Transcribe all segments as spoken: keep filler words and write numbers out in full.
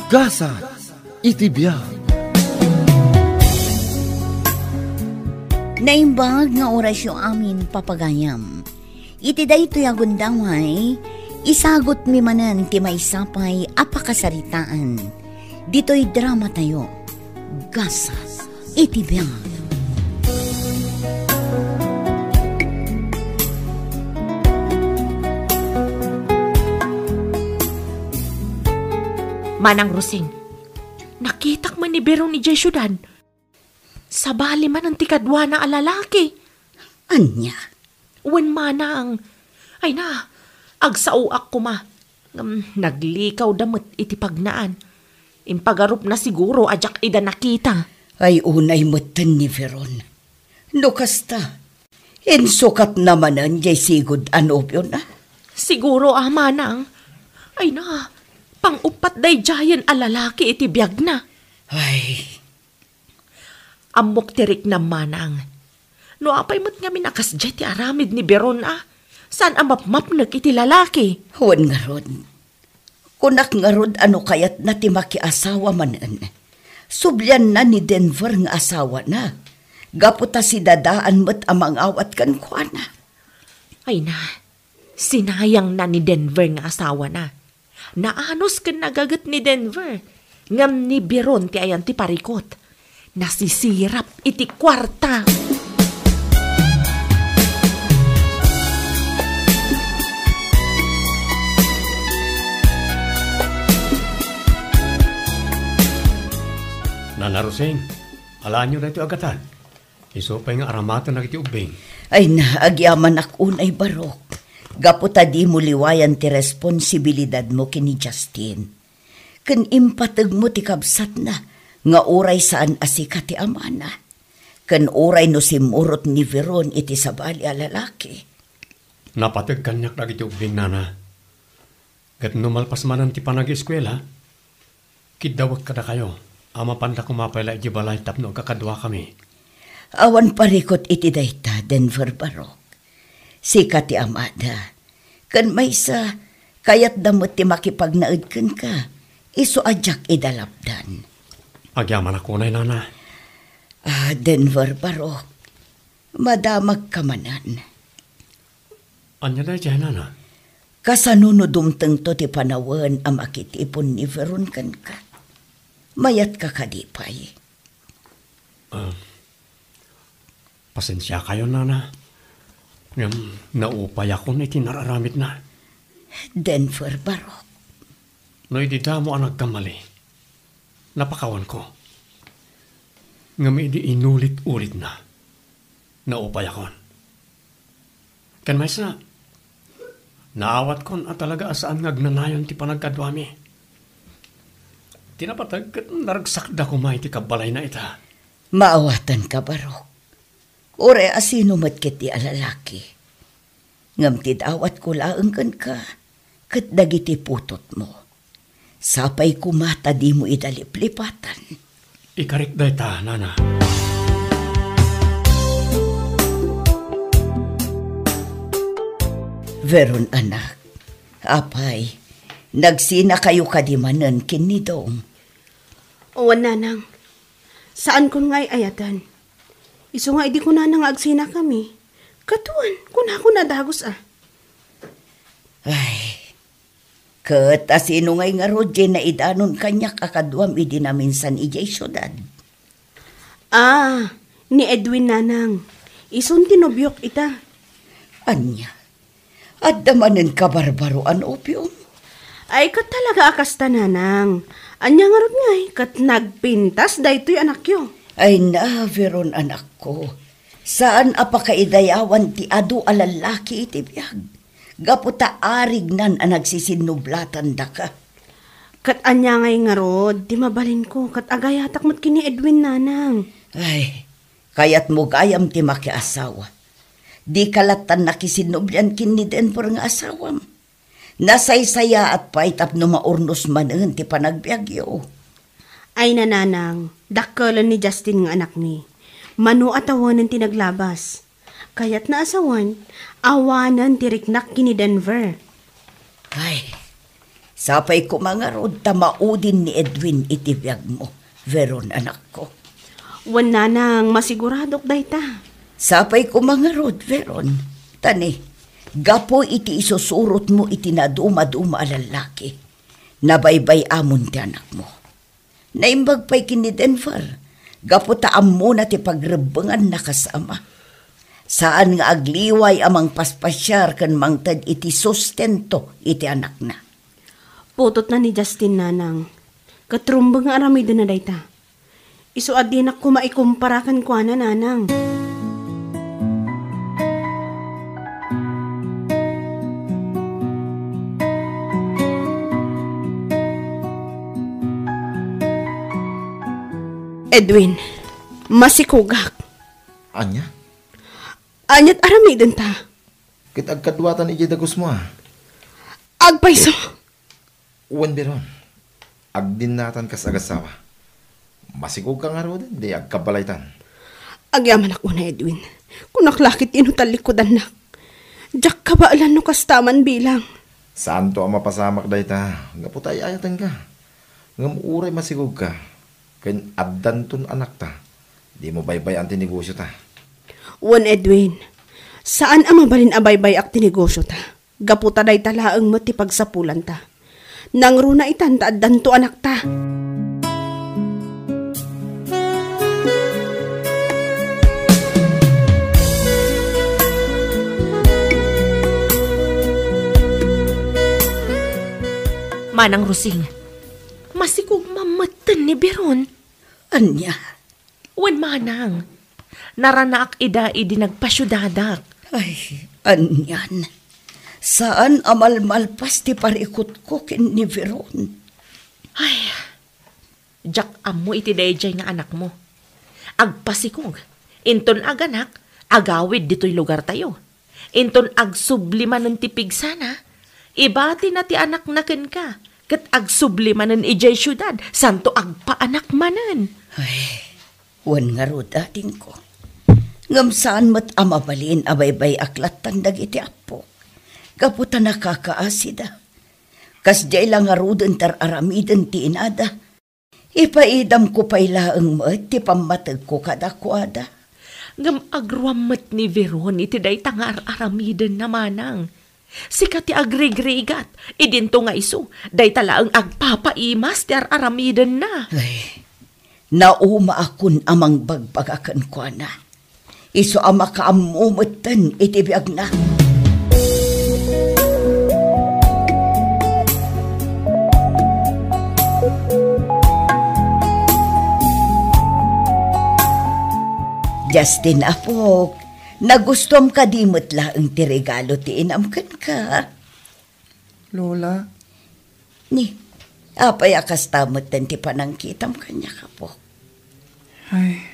Gasat iti biag. Naimbag nga orasyo amin, papagayam. Iti daytoy a gundaway, isagutmi manen ti maysa pay a pakasaritaan. Ditoy dramatayo, Gasat iti biag. Manang Rosing, nakitak man ni Veron idiay siudad. Sabali manen ti kaduana a lalaki. Ania? Wen, manang. Ay na, agsaoak koma. Ngem naglikawda met iti pagnaan. Impagarupna siguro a diak ida nakita. Ay, unay metten ni Veron. No kasta, insukatna manen diay sigud a nobiona? Siguro a, manang. Ay na, pang-uppat daydiayen a lalaki iti biagna. Ay. Ammok ti riknam, manang. No apay met ngamin a kasdiay ti aramid ni Veron a, saan a mapmapnek iti lalaki? Wen ngarud. Kunak ngarud a no kayatna ti makiasawa manen, sublianna ni Denver nga asawana. Gapu ta sidadaan met a mangawat kenkuana. Ay na, sinayangna ni Denver nga asawana. Naanus ken nagaget ni Denver, ngem ni Veron ti ayan ti parikut. Nasisirap iti kuarta. Nana Rosing, alaenyo daytoy a gatad. Isu pay nga aramaten dagiti ubbing. Ay na, agyamanak unay, Barok. Gapu ta dimo liwayan ti responsibilidadmo ken ni Justin. Ken impategmo ti kabsatna nga uray saan a sika ti amana. Ken uray no simmurot ni Veron iti sabali a lalaki. Napateg kaniak dagiti ubbing, nana. Ket no malpas manen ti panagieskuela, kiddawek kadakayo a mapanda koma pay la idiay balay tapno agkakaduakami. Awan parikut iti dayta, Denver Barok. Sika ti amada. Ken maysa, kayatda met ti makipagnaed kenka, isu a diak ida lapdan. Agyamanak unay, nana. Ah, Denver Barok, madamagka manen. Ania daydiay, nana? Kasano no dumtengto ti panawen a makitipon ni Veron kenka? Mayatka kadi pay? Ah, pasensiakayo, nana. Ngem naupayakon iti nararamidna. Denver Barok. No idi damo a nagkamali, napakawanko. Ngem idi inulit-ulitna, naupayakon. Ken maysa, naawatkon a talaga a saan nga agnanayon ti panagkaduami. Ti napateg ket naregsakda koma iti kabbalayna ita. Maawatanka, Barok. Uray a sino met ketdi a lalaki. Ngem ti dawatko laeng kenka, ket dagiti putotmo. Sapay koma ta dimo ida liplipatan. Ikarik dayta, nana. Veron, anak, apay, nagsinakayo kadi manen ken ni Dong? Wen, nanang. Saankon nga ay-ayaten. Isu nga idi kunana nga agsinakami, ket wen, kunakon a dagus a. Ay, ket a sino ngay ngarud diay naidanon kaniak a kaduam idi naminsan idiay siudad? Ah, ni Edwin, nanang. Isun ti nobiok ita. Ania? Adda manen kabarbaro a nobiom? Ay, ket talaga a kasta, nanang. Ania ngarud ngay, ket nagpintas daytoy anakyo. Ay na, Veron, anakko. Saan a pakaidayawan ti adu a lallaki iti biag. Gapu ta arignan a nagsisinnublatan daka. Ket ania ngay ngarud ti mabalinko, ket agayatak met ken ni Edwin, nanang. Ay, kayatmo gayam ti makiasawa. Dika lattan nakisinnublian ken ni Denver nga asawam. Nasaysayaat pay tapno maurnos manen ti panagbiagyo. Ay, nanang, dakkelen ni Justin nga anakmi. Mano a tawenen ti naglabas. Kayatna a sawen, awanen ti riknak ken ni Denver. Ay, Sapay koma ngarud ta maudin ni Edwin iti biagmo, Veron, anakko. Wen, nanang, masiguradok dayta. Sapay koma ngarud, Veron. Ta ni, gapu iti isusurotmo iti nadumaduma a lallaki, nabaybay-amon ti anakmo. Naimbag pay ken ni Denver, gapu ta ammona ti pagrebbenganna kas ama. Saan nga agliway a mangpaspasiar ken mangted iti sustento iti anakna. Putotna ni Justin, nanang. Ket rumbeng nga aramidenna dayta. Isu a dinak koma ikumpara kenkuana, nanang. Edwin, masikugak. Ania? Aniat aramidenta? Ket agkaduatan idiay dagusmo a. Agpayso! Wen, Veron, agdinnatan kas agasawa. Masikugka ngaruden, di agkabalaytan. Agyamanak unay, Edwin. Kunak la ket ino tallikkudannak. Diak kabaelan no kasta man bilang. Saanto a mapasamak dayta, gapu ta ay-ayatenka. Ngem uray masikugka, ken addanton anakta, dimo baybay-an ti negosiota. Wen, Edwin, saan a mabalin a baybay-ak ti negosiota. Gapu ta dayta laeng met ti pagsapulanta. Nangruna itan ta addanto anakta. Manang Rosing, masikog mammetten ni Biron. Ania? Wen, manang. Naranaak ida idi nagpasiudadak. Ay, anian. Saan a malmalpas ti parikutko ken ni Veron. Ay, diak ammo iti daydiay nga anakmo. Agpasikog, inton aganak, agawid ditoy lugartayo. Inton agsubli manen ti pigsana, ibatina ti anakna kenka, ket agsubli manen idiay siudad, santo agpaanak manen. Ay, wen ngarud, adingko. Ngem saan met a mabalin a baybay-ak lattan dagiti appok, gapu ta nakakaasida. Kasdiay la ngaruden ti ar-aramiden ti inada, ipaidamko pay laeng met ti pammategko kadakuada. Ngem agruam met ni Veron iti dayta nga ar-aramidenna, manang. Sika ti agrigrigat, idinto nga isu, dayta laeng agpapaimas ti ar-aramidenna. Ay, naumaakon a mangbagbaga kenkuana. Isu a makaammo metten iti biagna. Justin, apok, nagustuam kadi met laeng ti regalo ti inam kenka? Lola. Ni, apay a kasta metten ti panangkitam kaniak, apok? Ay.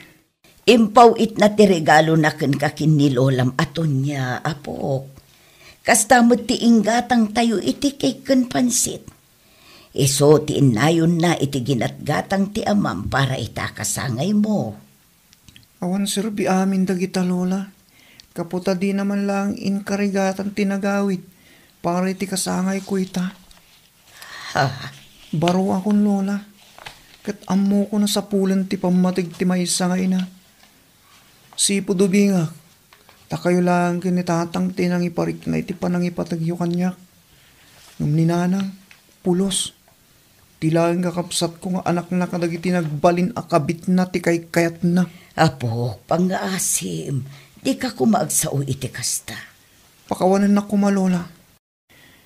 Impaw-itna ti regalona kenka ken ni Lolam a Tonia, apok. Kasta met ti inggatangtayo iti cake ken pansit. Isu ti innayonna iti ginatgatang ti amam para ita kasangaymo. Awan serbi amin dagita, Lola. Gapu ta dina man laeng inkarigatan ti nagawid para iti kasangayko ita. Ha? Baruakon, Lola. Ket ammokon a sapulen ti pammateg ti maysa nga ina. Sipud ubingak, ta kayo laeng ken ni Tatang ti nangiparikna iti panangipategyo kaniak. Ngem ni Nanang, pulos. Ti laeng kakabsatko nga anakna kadagiti nagbalin a kabitna ti kaykayatna. Apok, pangngaasim, dika koma agsao iti kasta. Pakawanennak koma, Lola.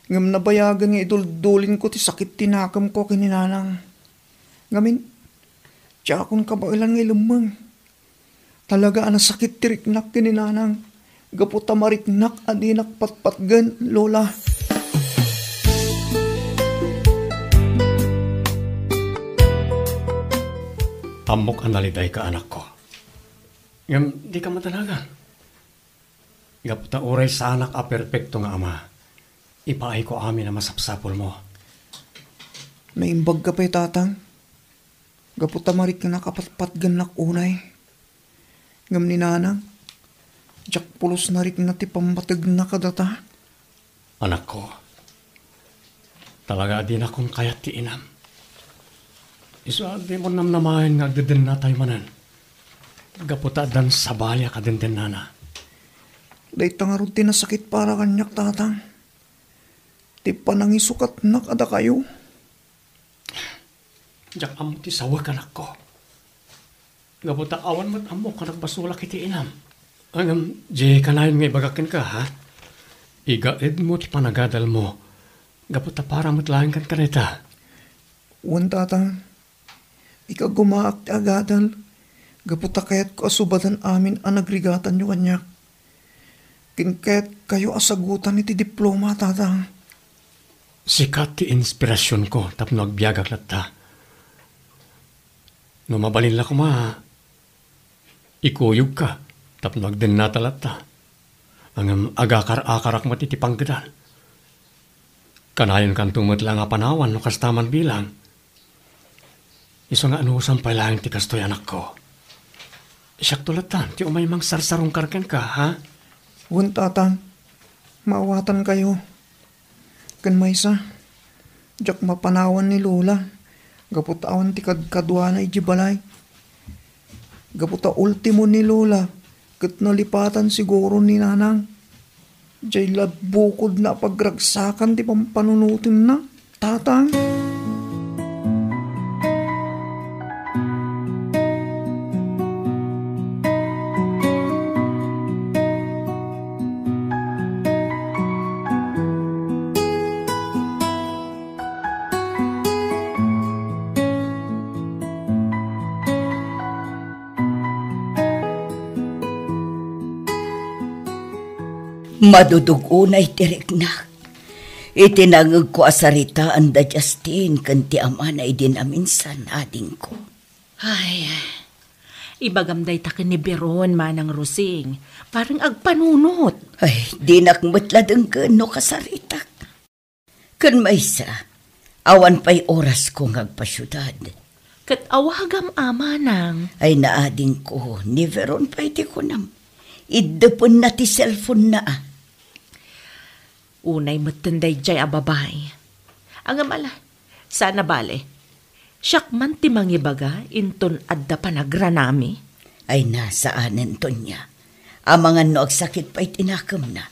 Ngem nabayagen nga iduldulinko ti sakit ti nakemko ken ni Nanang. Ngamin, diakon kabaelan nga ilemmeng. Talaga a nasakit ti riknak ken ni Nanang, gapu ta mariknak a dinak patpatgen, Lola. Ammok a nalidayka, anakko. Ngem dika madanagan. Gapu ta uray saanak a perpekto nga ama, ipaayko amin a masapsapulmo. Naimbagka pay, Tatang. Gapu ta mariknak a patpatgennak unay. Ngem ni Nanang, diak pulos narikna ti pammategna kadata. Anakko, Talaga a dinakon kayat ti inam. Isu a dimo namnamaen nga agdedennatayo manen. Gapu ta addan sabali a kadendennana. Dayta ngarud ti nasakit para kaniak, Tatang. Ti panangisukatnak a dakayo. Diak ammo ti sawek, anakko. Gapu ta awan met ammok a nagbasolak iti inam. Ngem, di kanayon nga ibagak kenka, ha? Igaedmo ti panagadalmo. Gapu ta para met laeng kenka dayta. Wen, Tatang. Ikagumaak ti agadal. Gapu ta kayatko a subadan amin a nagrigatanyo kaniak. Ken kayatkayo a sagutan iti diploma, Tatang. Sika ti inspirasionko tapno agbiagak latta. No mabalin la koma, ikuyogka tapno agdennata latta. Ngem agakar-akarak met iti panggedan. Kanayonkanto met laeng a panawan no kasta man bilang. Isu nga anusam pay laeng ti kastoy, anakko. Siakto lattan ti umay mangsarsarungkar kenka, ha? Wen, Tatang. Maawatankayo. Ken maysa, diak mapanawan ni Lola gapu ta awan ti kadkaduana idiay balay. Gapu ta ultimo ni Lola ket nalipatan siguro ni Nanang. Diay la bukodna a pagragsakan ti pampanunotenna, Tatang. Madudug unay ti riknak iti nangngegko a saritaan da Justin ken ti amana idi naminsan, adingko. Ay, ibagam dayta ken ni Beron, Manang Rosing. Parang agpanunot. Ay, dinak met la denggen no kasaritak. Ken maysa, awan pay orasko nga agpasiudad. Ket awagam a, Manang. Ay, naadingko, ni Veron pay ti kunam. Iddepenna ti cellphone-na, a. Unay metten daydiay a babai. Ngem ala, saan a bale. Siak man ti mangibaga inton adda panagranami. Ay, na, saanen, Tonia. Amangan no agsakit pay ti nakemna.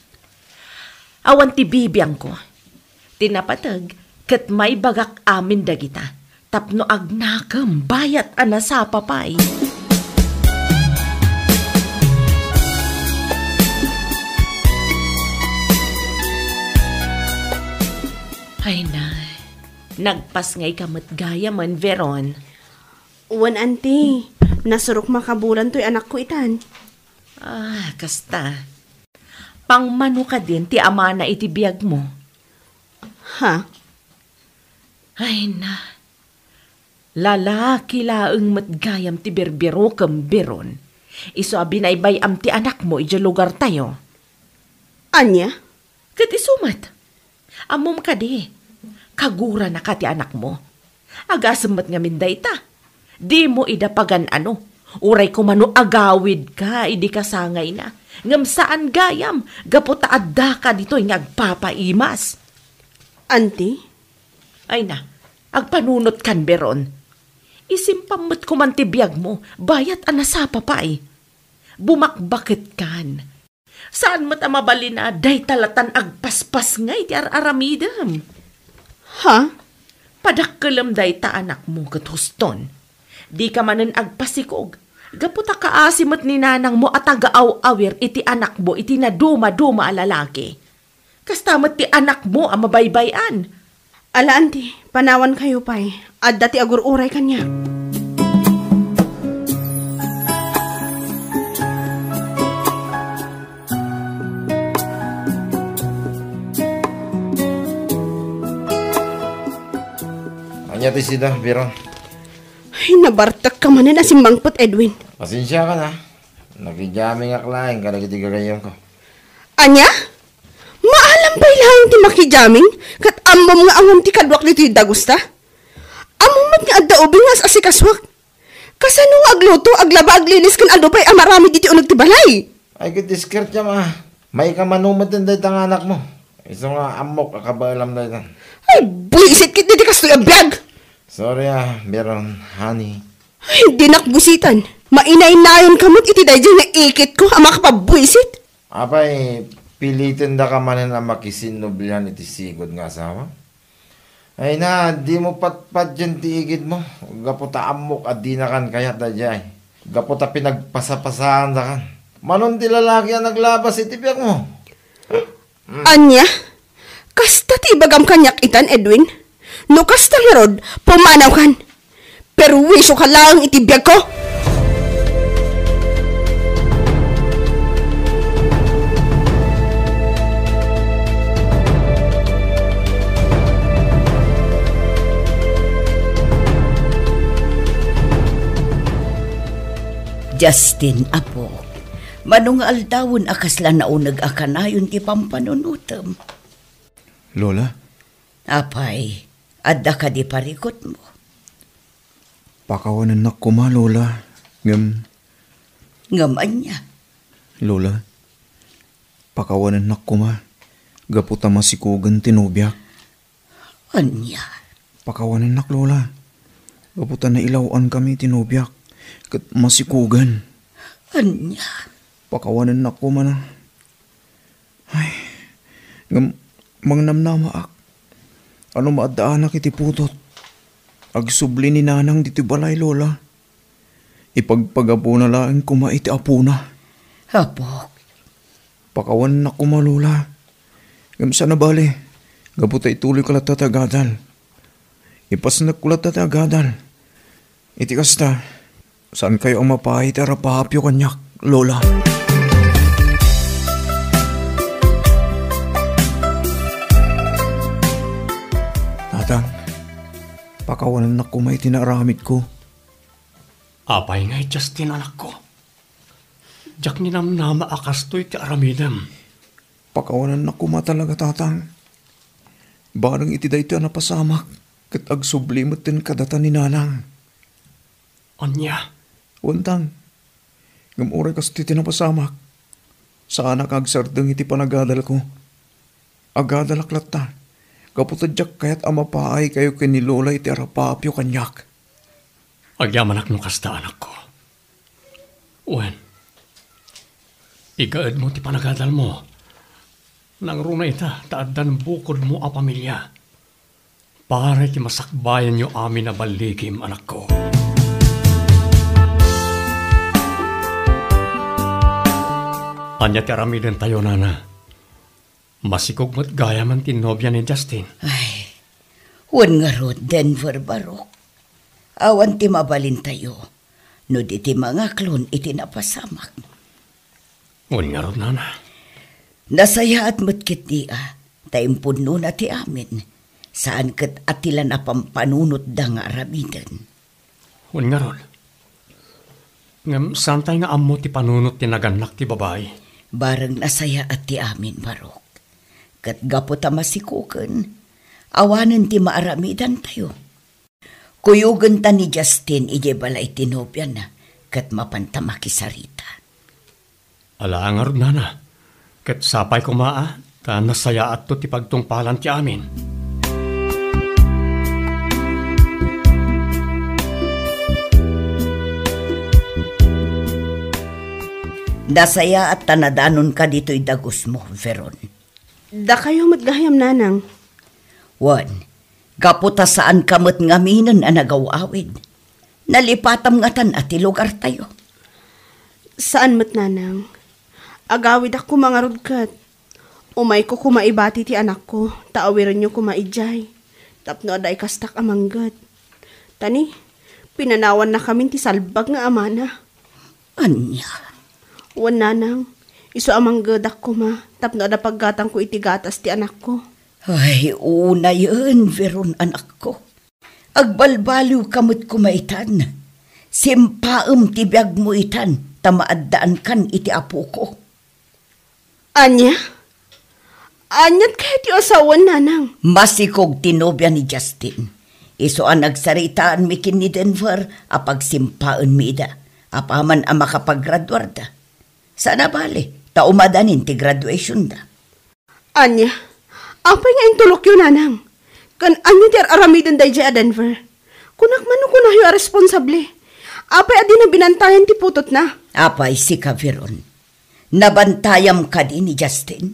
Awan ti bibiangko. Ti napateg, ket maibagak amin dagita tapno agnakem bayat a nasapa pay. Ay na, nagpasngayka met gayamen, Veron. Wen, Auntie, nasurok makabulan toy anakko itan. Ah, kasta. Pangmano kadin ti amana iti biagmo? Ha? Ay na. Lalaki laeng met gayam ti birbirokem, Veron. Isu a binaybay-am ti anakmo idiay lugartayo. Ania? Ket isu met. Ammom kadi, kaguranaka ti anakmo. Agasem met ngamin dayta. Dimo ida pagan-ano. Uray koma no agawidka idi kasangayna. Ngem saan gayam, gapu ta addaka ditoy nga agpapaimas. Auntie? Ay na, agpanunotkan, Veron. Isimpam met koman ti biagmo, bayat a nasapa pay. Bumakbaketkan. Saan met a mabalin a dayta latan agpaspasngay ti ar-aramidem. Ha? Padakkelem dayta anakmo ket huston. Dika manen agpasikog, gapu ta kaasi met ni nanangmo a tagaaw-awir iti anakmo iti nadumaduma a lalaki. Kasta met ti anakmo a mabaybay-an. Ala, Auntie, panawankayo pay. Adda ti agur-uray kaniak. Ania ti sida, Veron? Ay, nabartekka manen a simmangpet, Edwin. Pasensiakan, a. Nakijamingak laeng kadagiti gagayyemko. Ania? Maalam pay laeng ti makijaming, ket ammom nga awan ti kaduak ditoy dagusta? Ammom met nga adda ubing nga as-asikasuak. Kasano nga agluto, aglaba, aglinis ken adu pay a maramid iti uneg ti balay? Ay, ket diskertiam, a. Maikamano met dayta nga anakmo. Isu nga ammok a kabaelam daytan. Ay, buisit ket diti kastoy a biag! Sorry, ah, Veron, honey. Ay, dinak busitan. Mainaynayonka met iti daydiay nga ikitko a makapabuisit. Apay, pilitendaka manen a makisinnublian iti sigud nga asawa? Ay na, dimo patpatien ti ikitmo. Gapu ta ammok a dinakan kayat daydiay. Gapu ta pinagpasapasaandakan. Manon ti lalaki a naglabas iti biagmo? Ania? Kasta ti ibagam kaniak itan, Edwin? No kasta ngarud, pumanawkan. Perwisoka laeng iti biagko. Justin, apo, mano nga aldawen a kasla nauneg a kanayon ti pampanunotem? Lola? Apay, adda kadi parikutmo? Pakawanennak koma, Lola. Ngem... Ngem ania? Lola, pakawanennak koma gapu ta masikogen ti nobiak. Ania? Pakawanennak, Lola, gapu ta nailaw-ankami ti nobiak ket masikogen. Ania? Pakawanennak koma na. Ay, ngem mangnamnamaak. Ano maaddaanak iti putot? Agsubli ni Nanang ditoy balay, Lola. Ipagpagapuna laeng koma iti apona. Apok. Pakawanennak koma, Lola. Ngem saan a bale, gapu ta ituloyko latta ti agadal. Ipasnekko latta ti agadal. Iti kasta, saankayo a mapaay ti arapaapyo kaniak, Lola. Tatang, pakawanennak koma iti naaramidko. Apay ngay, Justin, anakko? Diak ninamnama a kastoy ti aramidem. Pakawanennak koma talaga, Tatang. Bareng iti daytoy a napasamak, ket agsubli metten kadata ni Nanang. Ania? Wen, Tang. Ngem uray kastoy ti napasamak, saanak a agsardeng iti panagadalko. Agadalak latta, gapu ta diak kayat a mapaaykayo ken ni Lola iti arapaapyo kaniak. Agyamanak no kasta, anakko. Wen, igaedmo ti panagadalmo. Nangruna ita ta addan bukodmo a pamilia. Para iti masakbayanyo amin a balligim, anakko. Ania ti aramidentayo, Nana? Masikog met gayamen ti nobia ni Justin. Ay, wen ngarud, Denver, Barok. Awan ti mabalintayo no di ti mangaklon iti napasamak. Wen ngarud, Nana. Nasayaat met ketdi a ta impunnona ti amin, saan ket a ti la napampanunotda nga aramiden. Wen ngarud. Ngem saantay nga ammo ti panunot ti nagannak ti babai. Bareng nasayaat ti amin, Barok. Ket gapu ta masikogen, awanen ti maaramidantayo. Kuyogenta ni Justin idiay balay ti nobiana, ket mapanta makisarita. Ala ngarud, Nana. Ket sapay koma a, ta nasayaatto ti pagtungpalan ti amin. Nasayaat ta nadanonka ditoy dagusmo, Veron. Dakayo met gayam, Nanang. Wen, gapu ta saanka met ngaminen a nagaw-awid. Nalipatam ngatan a ti lugartayo. Saan met, Nanang. Agawidak koma ngarud ket umayko koma ibati ti anakko, ta awirenyo koma idiay, tapno adda ikastak a mangget. Ta ni, pinanawannakamin ti salbag nga amana. Ania? Wen, Nanang, isu a manggedak koma tapno adda paggatangko iti gatas ti anakko. Ay, unayen, Veron, anakko. Agbalbaliwka met koma itan. Simpaem ti biagmo itan ta maaddaankan iti apoko. Ania? Aniat kayat ti asawan, Nanang? Masikog ti nobia ni Justin. Isu a nagsaritaanmi ken ni Denver a pagsimpaenmi ida apaman a makapagraduarda. Saan a bale, ta umadanin ti graduationda. Ania? Apay nga intulokyo, Nanang? Ken ania ti ar-aramiden daydiay a Denver? Kunak man no kunayo a responsable. Apay a dina binantayan ti putotna? Apay, sika, Veron. Nabantayam kadi ni Justin?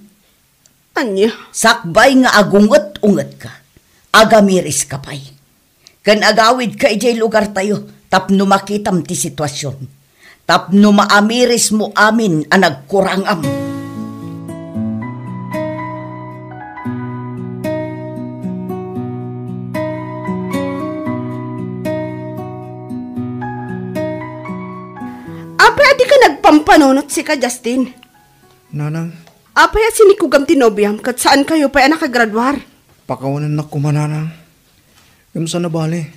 Ania? Sakbay nga agunget-ungetka, agamiris ka pay. Ken agawidka idiay lugartayo tapno makitam ti situasion. Tapno maamirismo amin a nagkurangam. Apay a dika nagpampanunot, sika, Justin? Nanang. Apay a sinikugam ti nobiam ket saankayo pay a nakagraduar? Pakawanennak koma, Nanang. Ngem saan a bale,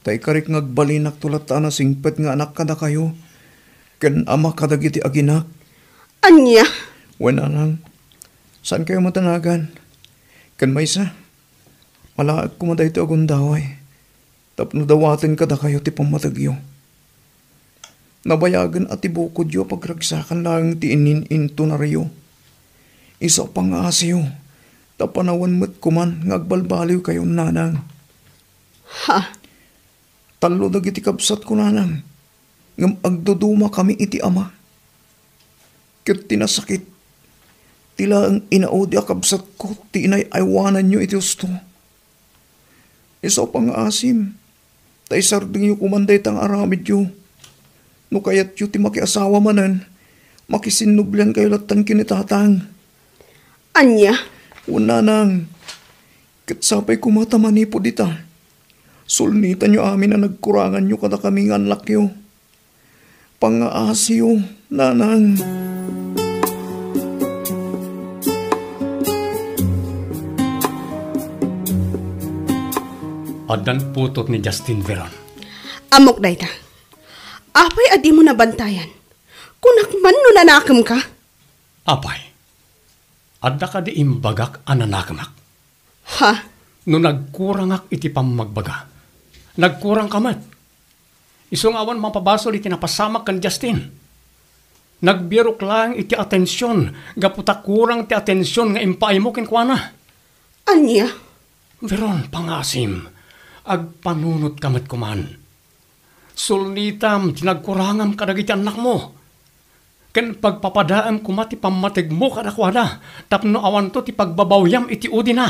ta ikarik nga agbalinakto latta a nasingpet nga anak kadakayo ken ama kadagiti aginak. Ania? Wen, Nanang, saankayo matanagan. Ken maysa, alaek koma daytoy a gundaway tapno dawaten kadakayo ti pammategyo. Nabayagen a ti bukodyo a pagragsakan laeng ti inin-intunaryo. Isu a pangngaasiyo, ta panawen met koman nga agbalbaliwkayo, Nanang. Ha? Tallo dagiti kabsatko, Nanang, ngem agdudumakami iti ama. Ket ti nasakit, ti laeng inaudi a kabsatko ti inay-aywananyo iti husto. Isu a pangngaasim, ta isardengyo koman dayta nga aramidyo. No kayatyo ti makiasawa manen, makisinnubliankayo lattan ken ni Tatang. Ania? Wen, Nanang, ket sapay koma ta manipud ita, sulnitanyo amin a nagkuranganyo kadakami nga annakyo. Pangngaasiyo, Nanang. Addan putot ni Justin, Veron. Ammok dayta. Apay a dimo nabantayan? Kunak man no nanakemka? Apay, adda kadi imbagak a nanakemak? Ha? No nagkurangak iti pammagbaga, nagkurangka met. Isu nga awan mapabasol iti napasamak ken Justin. Nagbirok laeng iti atension gapu ta kurang ti atension nga impaaymo kenkuana. Ania? Veron, pangngasim, agpanunotka met koman. Sulnitam ti nagkurangam kadagiti annakmo. Ken pagpapadaem koma ti pammategmo kadakuada tapno awanto ti pagbabawyam iti udina.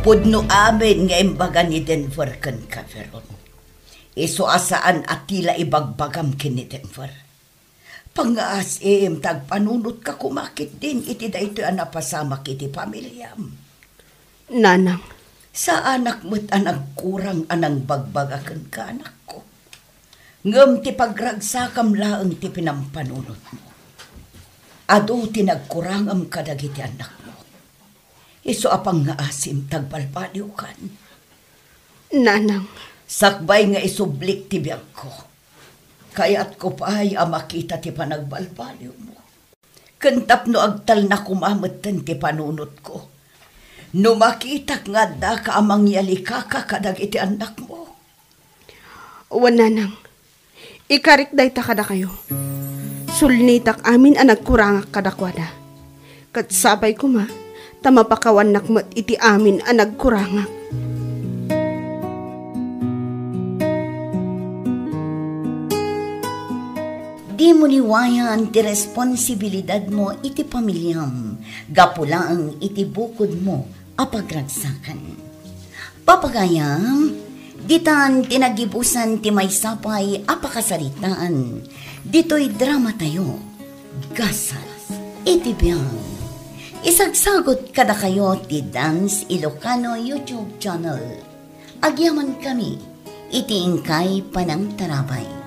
Pudno amin nga imbaga ni Denver kenka, Veron. Isu a saan a ti la ibagbagam ken ni Denver. Pangngaasim ta agpanunotka koma ketdin iti daytoy a napasamak iti familiam. Nanang. Saanak met a nagkurang a nangbagbaga kenka, anakko. Ngem ti pagragsakam laeng ti pinampanunotmo. Adu ti nagkurangam kadagiti annakmo. Isu a pangngaasim ta agbalbaliwkan. Nanang. Sakbay nga isublik ti biagko, kayatko pay a makita ti panagbalbaliwmo. Ken tapno agtalna koma metten ti panunotko, no makitak nga addaka a mangyalikaka kadagiti annakmo. Wen, Nanang, ikarik dayta kadakayo. Sulnitak amin a nagkurangak kadakuada. Ket sapay koma ta mapakawannak met iti amin a nagkurangak. Dimo liwayan ti responsibilidadmo iti pamiliam gapu laeng iti bukodmo a pagragsakan. Papagayam, ditan ti nagibusan ti maysa pay a pakasaritaan ditoy dramatayo, Gasat iti Biag. Isagsagut kadakayo ti Dance Ilocano YouTube channel. Agyamankami iti inkay panangtarabay.